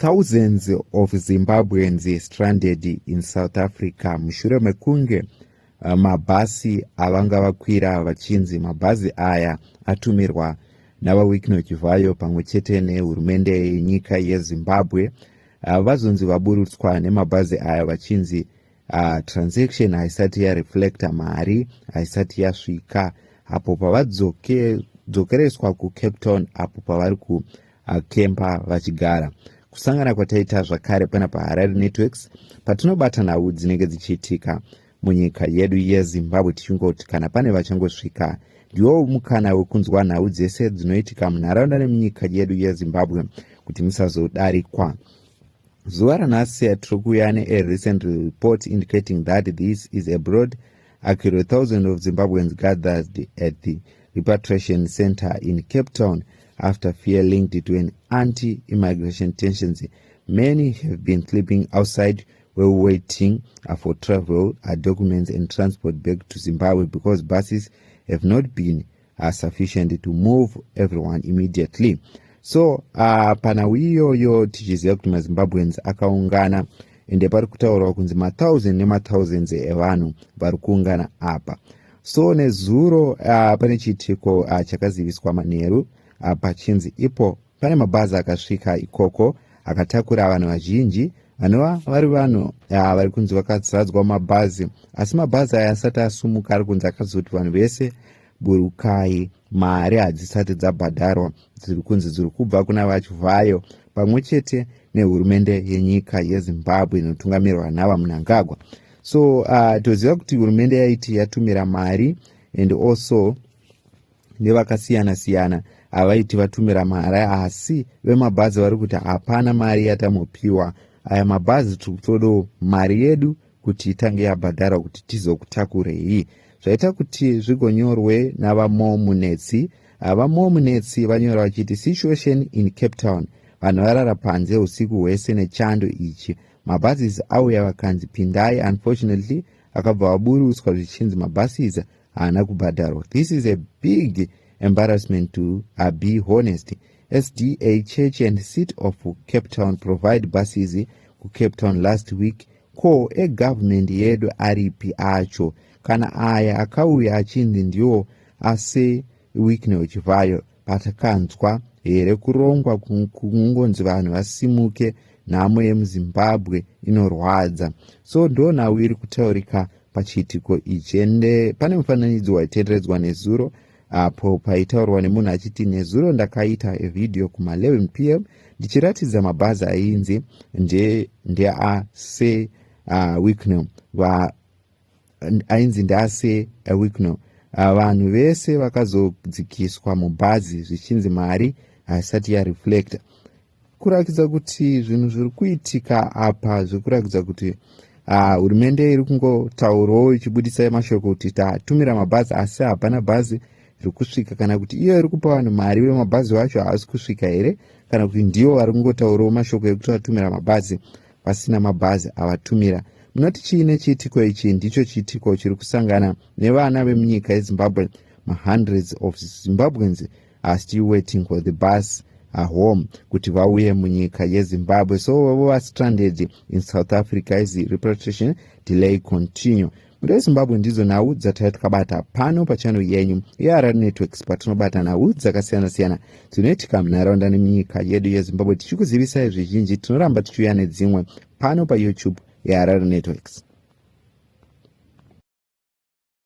Thousands of Zimbabweans stranded in South Africa mushure mekunge mabhasi avanga vakwira vachinzi mabhazi aya atumirwa navaWicknell Chivayo pamwe chete nehurumende yenyika yeZimbabwe, vazonzi vaburutswa nemabhazi aya vachinzi transaction haisati yareflecta, mari haisati yasvika apo pavadzokereswa kuCape Town apo pavari kukempa vachigara. Kusangana kwataita zvakare pana paHarare Networks, patinobata nhau dzinenge dzichiitika munyika yedu yeZimbabwe, tichingoti kana pane vachangosvika, ndiwo mukana wekunzwa nhau dzese dzinoitika munharaunda nemunyika yedu yeZimbabwe kuti musazodarikwa. Zuva ranhasi tiri kuuya nearecent report indicating that this is a broad accurate thousand of Zimbabweans gathered at the repatriation center in Cape Town after fear linked to an anti-immigration tensions. Many have been sleeping outside while waiting for travel documents and transport back to Zimbabwe because buses have not been sufficient to move everyone immediately. So panhau iyoyo, tichiziva kuti maZimbabweans akaungana, ende pari kutaurwa kunzi mathousand nemathousands evanhu vari kuungana apa. So nezuro pane chiitiko chakaziviswa manheru, pachinzi ipo pane mabhazi akasvika ikoko akatakura vanhu vazhinji, vanova vari vanhu vari kunzi vakazadzwa mabhazi, asi mabhazi aya asati asumuka, ari kunzi akazoti vanhu vese burukai, mari hadzisati dzabhadharwa, dziri kunzi dziri kubva kuna vaChivhayo pamwe chete nehurumende yenyika yeZimbabwe inotungamirwa navaMnangagwa. So toziva kuti hurumende yaiti yatumira mari, and also nevakasiyana-siyana havaiti vatumira mari, asi vemabhazi vari kuti hapana mari yatamopiwa. Aya mabhazi tiri kutodawo mari yedu kuti itange yabhadharwa kuti tizokutakurei. Zvaita kuti zvigonyorwe navaMomunetsi. VaMomunetsi vanyora vachiti, "Situation in Cape Town: vanhu varara panze usiku hwese nechando ichi. Mabhazi auya, vakanzi pindai. Unfortunately, akabva vaburutswa zvichinzi mabhasis haana kubhadharwa. This is a big embarrassment, to be honest. SDA Church and City of Cape Town provide buses kuCape Town last week. Ko egovernment yedu aripi acho? Kana aya akauya achinzi ndiwo aSir Wicknell Chivhayo, patakanzwa here kurongwa kungonzi vanhu vasimuke? Nhamo yemuZimbabwe inorwadza." So ndo nhau iri kutaurika pachiitiko ichi, ende pane mufananidzo waitenderedzwa nezuro apo paitaurwa nemunhu achiti, "Nezuro ndakaita evhidhiyo kuma11 p.m. ndichiratidza mabhazi ainzi ndeaSir Wicknell, ainzi ndeaSir Wicknell. Vanhu vese vakazodzikiswa mubhazi zvichinzi mari haisati yareflecta." Kurakidza kuti zvinhu zviri kuitika apa zviri kurakidza kuti hurumende iri kungotaurawo ichibudisa mashoko kuti tatumira mabhazi, asi hapana bhazi riri kusvika. Kana kuti iyo iri kupa vanhu mari, vemabhazi vacho haasi kusvika here? Kana kuti ndivo vari kungotaurawo mashoko ekuti vatumira mabhazi pasina mabhazi avatumira? Munoti chiine chiitiko ichi? Ndicho chiitiko chiri kusangana nevana vemunyika yeZimbabwe. Mahundreds of Zimbabweans are still waiting for the bus home kuti vauye munyika yeZimbabwe. So vova stranded in South Africa as repatriation delay continue. Muno yeZimbabwe, ndidzo nhau dzataiva takabata pano pachannel yenyu yeHarare Networks, patinobata nhau dzakasiyana-siyana dzinoitika munharaunda nemunyika yedu yeZimbabwe, tichikuzivisai zvizhinji. Tinoramba tichiuya nedzimwe pano paYouTube yeHarare Networks.